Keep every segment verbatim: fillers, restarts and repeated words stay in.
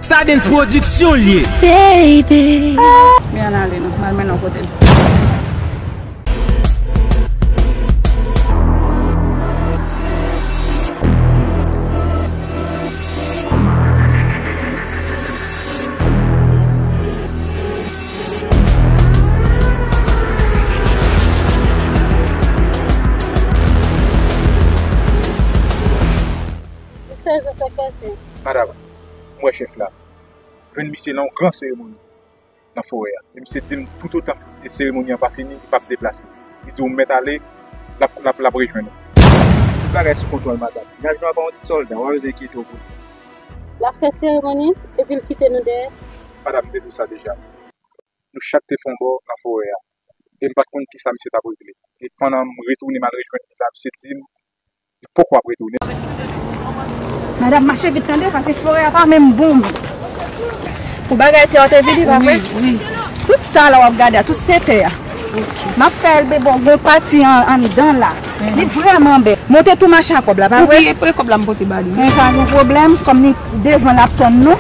Stardens Production l ye. Baby. Men ann ale non, m al mennen w kote l. Mesye, sa k pase? Madam, m wè chèf la. Jwenn misye nan yon gran seremoni nan forè a. E misye di m toutotan seremoni an pa fini, li p ap deplase. Li di w mèt ale, l ap, l ap, l ap rejwenn ou. Tout bagay sou kontwòl, madanm. Nyaj nwa pa yon ti sòlda, w pa bezwen enkyete w pou li. L ap fè seremoni, epi l kite nou dèyè. Madanm, m te di w sa deja. Nou chak te fè yon bò nan forè a. E m pa t konn kisa misye t ap regle. E pandan m retounen, m al rejwenn li la, misye di m li poko ap retounen. Madanm, mache vit tande, paske forè a pa menm bon. Pou bagay tè a te vini, pa vre? Wi, wi. Tout sa la w ap gade a, tout se tè a. M ap fè L B bon, gon pati an, anndan la. Li vrèman bèl. Monte tou mache ak kòb la, pa vre? Wi, e kòb la m pote ba li. Men pa gen pwoblèm, kòm li devan l ap tann nou.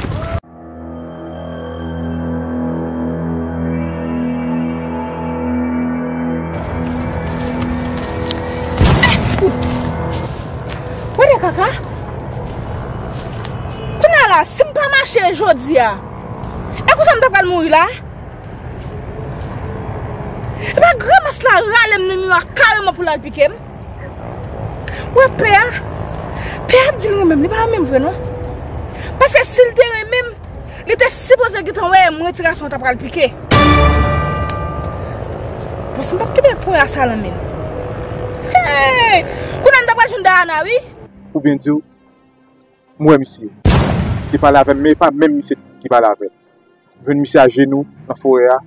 Kote kaka? Kounye a la, si m pa mache jodi a, e konsa m ta pral mouri la? E pa Granmas la rale m nan mi a kareman pou l al pike m? Ou wè pè a? Pè a ap di l renmen m, li pa renmen m vre non. Paske si l te renmen m, li te sipoze gentan wè mwen ti gason an ta pral pike. Bon, si m p ap kenbe ponya sa nan men l. Hey! Kounye a m ta pral jwenn Dayana, wi. Pou byen di w, m wè misye. Misye pale avè m, men e pa menm misye ki pale avè m. Jwenn misye ajenou nan forè a,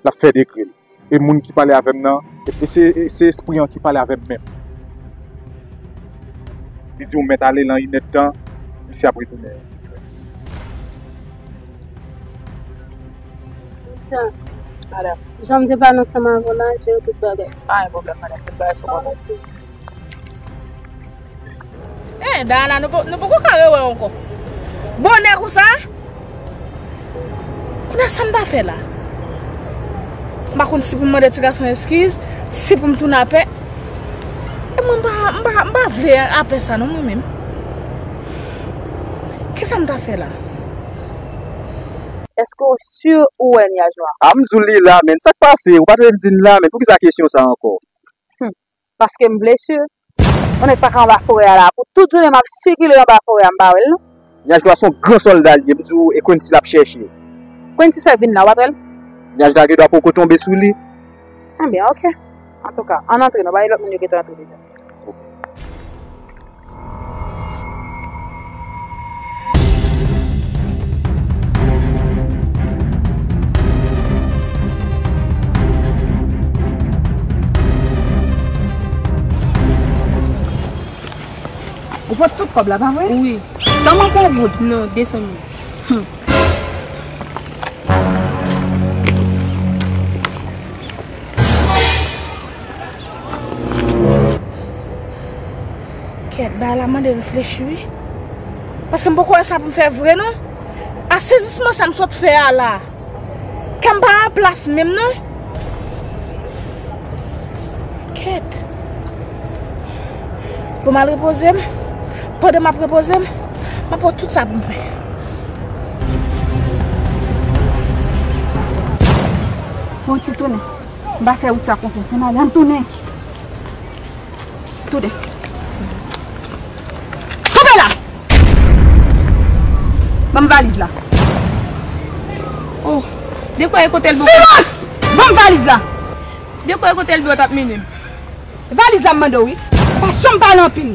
l ap fè degre l. E moun ki pale avè m nan, e se, e se espri an ki pale avè m menm. Li di w mèt ale nan inèdtan, misye ap retounen. Jan, madanm, jan m te pale ansanm avè w la, jere tout bagay. Pa gen pwoblèm, madanm, tout bagay sou kontwòl. Eh, Dayana, nou po-, nou poko ka rewè ankò. Bonè konsa? Kounye a sa m ta fè la? M pa konn si pou m mande ti gason eskiz, si pou m tounen apè. E mwen m pa, m pa, m pa vle apè sa non mwen menm. Kisa m ta fè la? Èske w si ou wè nyaj nwa? A, m di w li la, men sa k pase? Ou pa t vle di n la, men poukisa kesyon sa ankò? Paske m vle si. On nèg pa ka anba forè a la. Pou tout jounen m ap sikile anba forè a, m pa wè l non. Nyaj nwa se yon gran sòlda l ye, m di w, e Quincy l ap chèche. Quincy fèk vin la, ou pa t wè l? Nyaj la gen dwa poko tonbe sou li. Enben, oke. Antouka, ann antre non, bay lòt moun yo gentan antre deja. Ou pot tout kòb la, pa vre? Wi. Tanman bon goud. Non, de san mil. Hum. Kèt, bagay la mande reflechi, wi. Paske m poko wè sa pou m fè vre, non. A sezisman sa m sot fè a la. Kè m pa an plas menm, non. Kèt. Bon, m al repoze m. Pandan m ap repoze m, m ap wè tout sa pou m fè. Fè yon ti tounen. M pa fè wout sa konfyans. Ann ale, ann tounen. Tounen. Kanpe la! Ban m valiz la. Oh, de kwa e kote l bon? Silans! Ban m valiz la! De kwa e kote l bon t ap mennen m? Valiz la m mande w, wi. Pa janm pale anpil.